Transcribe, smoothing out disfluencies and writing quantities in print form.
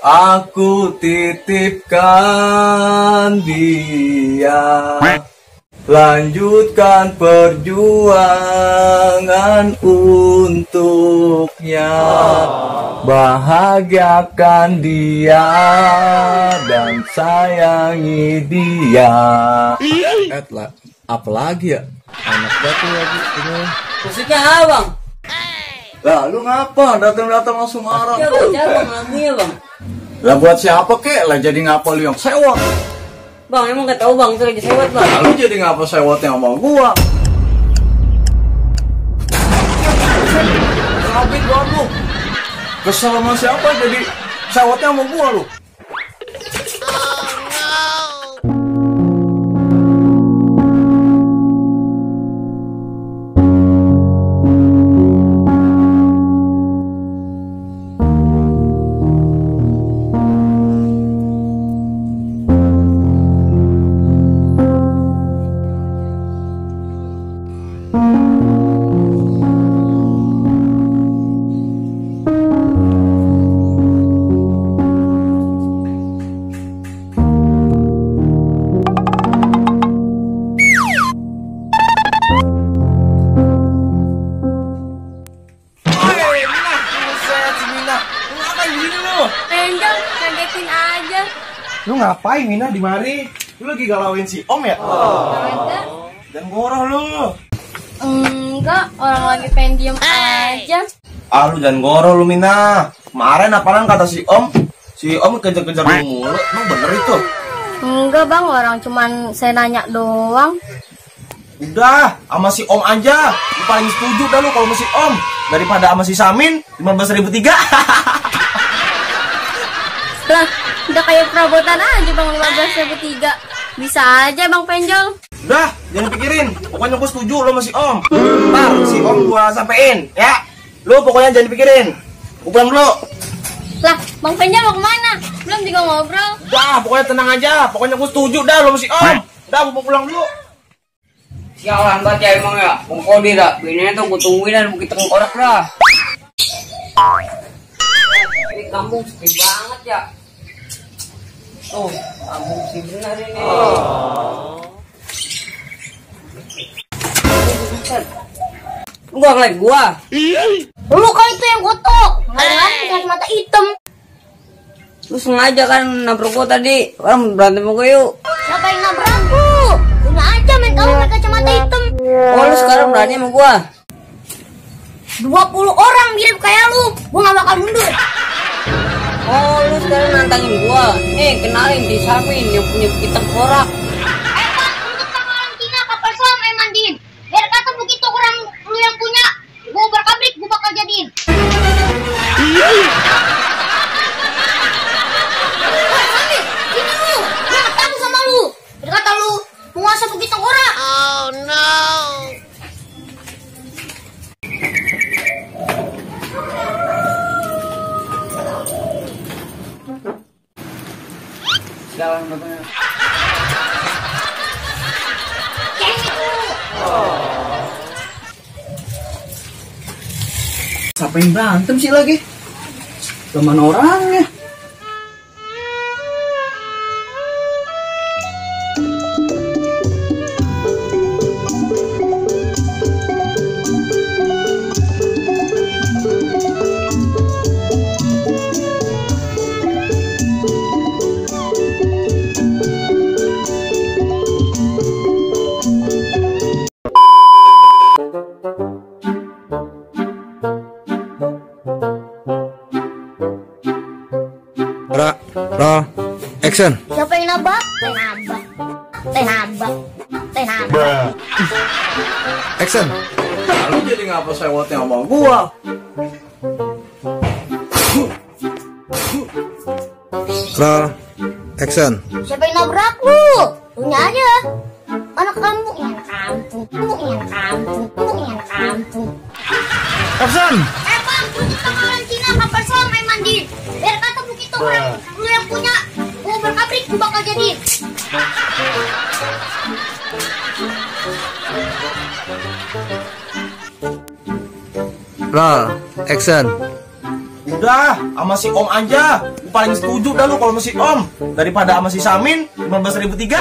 Aku titipkan dia, lanjutkan perjuangan untuknya, bahagiakan dia dan sayangi dia. Apalagi ya? Enak banget lagi ini. Musiknya abang. Lah lu ngapa datang-datang langsung marah? Ya baca bang lagunya bang. Lah buat siapa kek? Lah jadi ngapa lu yang sewot? Bang emang gak tahu bang, itu lagi sewot bang. Lah lu jadi ngapa sewotnya sama gua? Habis gua lu. Kesel sama siapa jadi sewotnya sama gua lu? Angel, kagetin aja. Lu ngapain Mina di mari? Lu lagi galauin si Om ya? Enggak. Dan goroh lu. Enggak, orang lagi pengen diem aja. Ah lu jangan goroh lu Mina. Kemarin apaan kata si Om kejar-kejar lu mulu. Emang bener itu? Enggak bang, orang cuman saya nanya doang. Udah, sama si Om aja. Lu paling setuju dah lu kalau sama si Om daripada sama si Samin 15.003. Lah, udah kayak perabotan aja bang 15.003. Bisa aja bang Penjol. Udah, jangan pikirin. Pokoknya gue setuju lo sama si Om. Ntar si Om gua sampein, ya. Lu pokoknya jangan pikirin. Gue pulang dulu. Lah, bang Penjol mau kemana? Belum juga ngobrol. Wah, pokoknya tenang aja. Pokoknya gue setuju dah lo sama si Om. Udah, gue mau pulang dulu. Sialan banget ya emang ya. Bang Kodi dah. Bininya tuh gue tungguin dan kita ngorek dah. Ini kampung sepi banget ya. Tuh, kampung sepi benar ini. Lu gak ngeliat gua? Lu kan itu yang kotok. Nggak kacamata hitam. Lu sengaja kan nabrak gua tadi. Orang berantem sama gua yuk. Siapa yang nabrak lu? Punya aja main kamu pakai kacamata hitam. Oh lu sekarang berani sama gua? 20 orang mirip kayak lu. Gua gak bakal mundur. Oh lu sekarang nantangin gua. Nih kenalin di Samin yang punya kita korak. Bang, untuk pangkalan Cina kapal selam mandiin. Biar kata begitu orang lu yang punya, gua berkabrik, gua bakal jadiin. Sambil, sini lu. Gua gak tahu sama lu. Biar kata lu penguasa begitu korak. Oh no. Jalan katanya. Siapa yang berantem sih lagi? Teman orangnya. Action. Siapa yang nabrak? Tenabak. Action. Lalu jadi ngapa sewotnya sama gua? Roll. Action. Siapa yang nabrak lu? Punya aja. Anak kampung. Action. Bang, untuk pangkalan Cina kapal selam mandi. Biar kata begitu orang lu yang punya, gua berkabrik, gua bakal jadi. Roll. Action. Udah, sama si Om aja. Gua paling setuju dah lu kalau sama si Om. Daripada sama si Samin 15.003.